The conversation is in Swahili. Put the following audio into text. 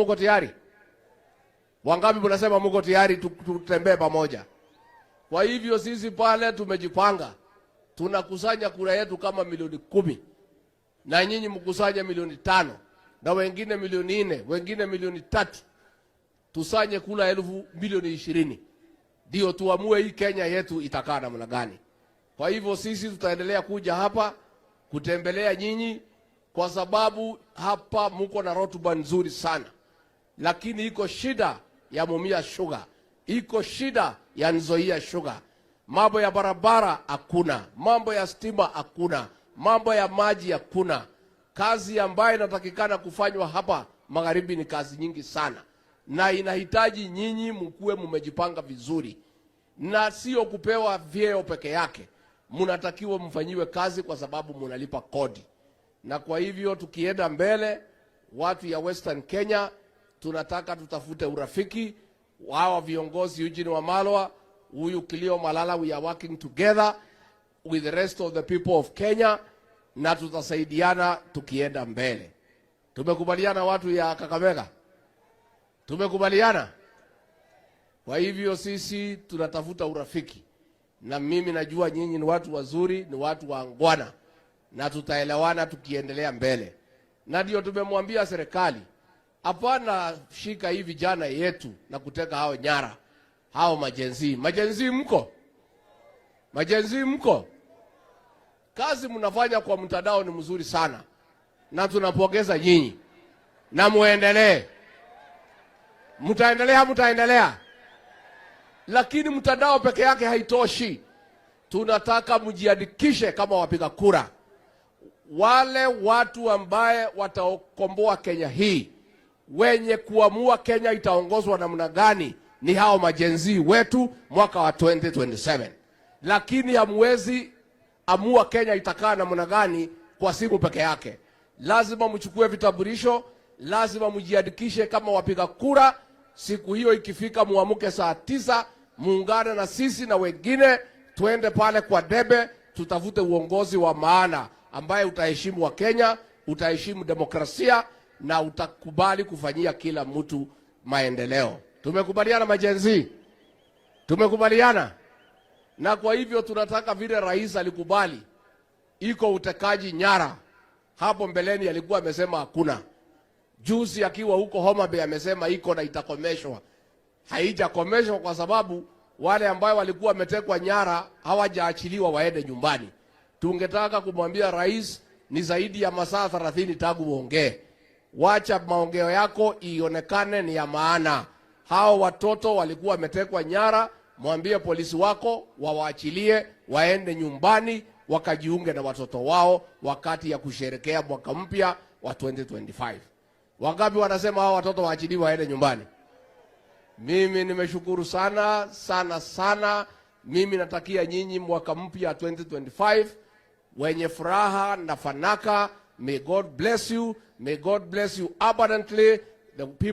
Muko tayari? Wangapi mnasema muko tayari tutembee pamoja? Kwa hivyo sisi pale tumejipanga, tunakusanya kura yetu kama milioni 10 na nyinyi mkusanye milioni 5 na wengine milioni 4, wengine milioni 3, tusanye kura 20,000,000 ndio tuamue hii Kenya yetu itakaa namna gani. Kwa hivyo sisi tutaendelea kuja hapa kutembelea nyinyi, kwa sababu hapa muko na rotuba nzuri sana, lakini iko shida ya Mumias Sugar, iko shida ya Nzoia Sugar, mambo ya barabara hakuna, mambo ya stima hakuna, mambo ya maji hakuna. Kazi ambayo inatakikana kufanywa hapa magharibi ni kazi nyingi sana, na inahitaji nyinyi mkuwe mmejipanga vizuri, na sio kupewa vyeo peke yake. Mnatakiwa mfanyiwe kazi kwa sababu mnalipa kodi, na kwa hivyo tukienda mbele, watu ya Western Kenya tunataka tutafute urafiki hawa viongozi Eugene Wamalwa, huyu Kilio Malala, we are working together with the rest of the people of Kenya, na tutasaidiana tukienda mbele. Tumekubaliana watu ya Kakamega? Tumekubaliana? Kwa hivyo sisi tunatafuta urafiki, na mimi najua nyinyi ni watu wazuri, ni watu waungwana, na tutaelewana tukiendelea mbele. Na ndio tumemwambia serikali, hapana shika hii vijana yetu na kuteka hao nyara, hao ma-Gen Z. Ma-Gen Z mko? Ma-Gen Z mko? Kazi mnafanya kwa mtandao ni mzuri sana, na tunapongeza nyinyi na muendelee. Mtaendelea, mtaendelea, lakini mtandao peke yake haitoshi. Tunataka mjiandikishe kama wapiga kura, wale watu ambaye watakomboa Kenya hii, wenye kuamua Kenya itaongozwa namna gani ni hao ma-Gen Z wetu mwaka wa 2027, lakini hamwezi amua Kenya itakaa namna gani kwa simu peke yake. Lazima mchukue vitambulisho, lazima mjiandikishe kama wapiga kura. Siku hiyo ikifika, muamuke saa 9, muungane na sisi na wengine, tuende pale kwa debe, tutafute uongozi wa maana ambaye utaheshimu Wakenya, utaheshimu demokrasia na utakubali kufanyia kila mtu maendeleo. Tumekubaliana ma-Gen Z? Tumekubaliana? Na kwa hivyo tunataka vile rais alikubali, iko utekaji nyara. Hapo mbeleni alikuwa amesema hakuna. Juzi akiwa huko Homa Bay amesema iko na itakomeshwa. Haijakomeshwa kwa sababu wale ambao walikuwa wametekwa nyara hawajaachiliwa waende nyumbani. Tungetaka kumwambia rais ni zaidi ya masaa 30 tangu uongee. Wacha maongeo yako ionekane ni ya maana. Hao watoto walikuwa wametekwa nyara, mwambie polisi wako wawaachilie waende nyumbani wakajiunge na watoto wao wakati ya kusherekea mwaka mpya wa 2025. Wangapi wanasema hao watoto waachiliwe waende nyumbani? Mimi nimeshukuru sana sana sana. Mimi natakia nyinyi mwaka mpya 2025 wenye furaha na fanaka. May God bless you. May God bless you abundantly. The people